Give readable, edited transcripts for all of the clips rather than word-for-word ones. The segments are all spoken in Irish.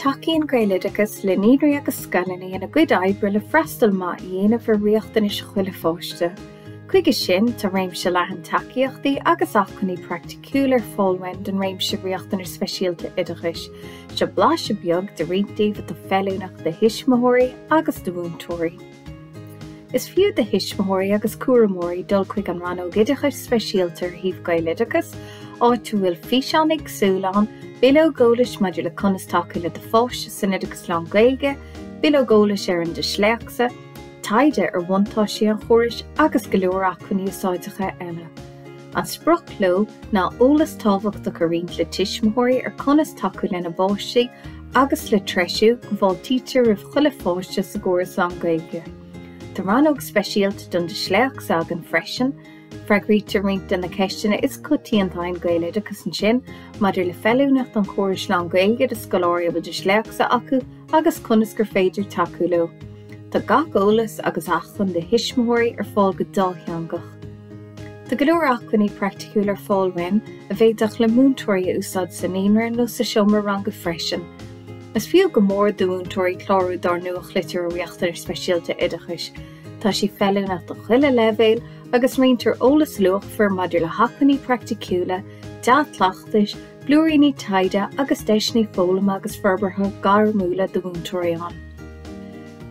Tacaíonn Gaeloideachas le naíonraí agus scoileanna ina gcuid oibre le freastal maith a dhéanamh ar riachtanais chuile pháiste. Chuige sin, tá réimse leathan tacaíochtaí agus acmhainní praiticiúla ar fáil uainn don réimse riachtanais speisialta oideachais. Seo blaiseadh beag de roinnt díobh atá feiliúnach do thuismitheoirí agus do mhúinteoirí. Is fiú do thuismitheoirí agus cúramóirí dul chuig an rannóg Oideachais Speisialta ar shuíomh Gaeloideachas, áit a bhfuil físeáin éagsúla ann, bileog eolais maidir le conas tacú le do pháiste san oideachas lán-Ghaeilge, bileog eolais ar an disléicse, taighde ar bhuntáistí an chórais agus go leor acmhainní úsáideacha eile. An sprioc leo ná eolas tábhachtach a roinnt le tuismitheoirí ar conas tacú lena bpáistí agus le treisiú go bhfáiltítear roimh chuile pháiste sa gcóras lán-Ghaeilge. Tá rannóg speisialta don disléicse againn freisin. Freagraítear roinnt de na ceisteanna is coitianta a fhaigheann Gaeloideachas ansin maidir le feiliúnacht an chórais lán-Ghaeilge do scoláirí a bhfuil disléicse acu agus conas gur féidir tacú leo. Tá gach eolas agus acmhainn do thuismitheoirí ar fáil go dátheangach. Tá go leor acmhainní praiticiúla ar fáil uainn a bhféadfadh le múinteoirí a úsáid sa naíonra nó sa seomra ranga freisin. Is fiú go mór do mhúinteoirí clárú dár nuachtlitir ó Riachtanais Speisialta Oideachais. Tá sí feiliúnach do chuile leibhéal agus roinntear eolas luachmhar maidir le hacmhainní praiticiúla, dea-chleachtais, blúiríní taighde agus deiseanna foghlama agus forbartha gairmiúla do mhúinteoirí ann.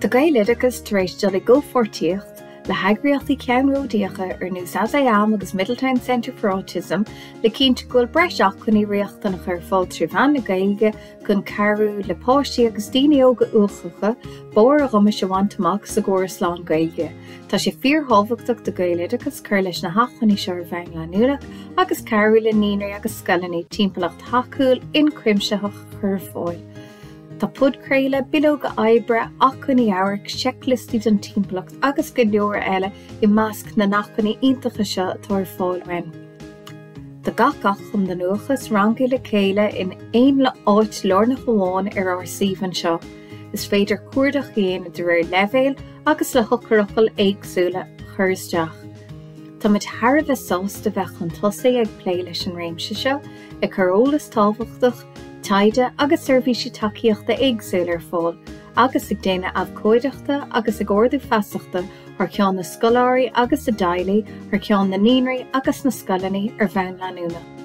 Tá Gaeloideachas tar éis dul i gcomhpháirtíocht le heagraíochtaí ceannródaíocha ar nós As I Am agus Middletown Centre for Autism le cinntiú go bhfuil breis acmhainní riachtanacha ar fáil trí mheán na Gaeilge chun cabhrú le páistí agus daoine óga uathacha barr a gcumais a bhaint amach sa gcóras lán-Ghaeilge. Tá sé fíorthábhachtach do Ghaeloideachas cur leis na hacmhainní seo ar bhonn leanúnach agus cabhrú le naíonraí agus scoileanna timpeallacht thacúil, ionchuimsitheach a chur ar fáil. Tá podchraoladh, bileoga oibre, acmhainní amhairc, seicliostaí don timpeallacht agus go leor eile i measc na n-acmhainní iontacha seo atá ar fáil uainn. Tá gach acmhainn don uathachas rangaithe le chéile in aon áit lárnach amháin ar ár suíomh anseo. Is féidir cuardach a dhéanamh de réir leibhéil agus le heochairfhocail éagsúla a chur isteach. Táimid thar a bheith sásta bheith chun tosaigh ag plé leis an réimse seo, ag cur eolas tábhachtach, taighde agus seirbhísí tacaíochta éagsúla ar fáil agus ag déanamh abhcóideachta agus ag ardú feasachta thar ceann na scoláirí agus a dteaghlaigh, thar ceann na naíonraí agus na scoileanna ar bhonn leanúnach.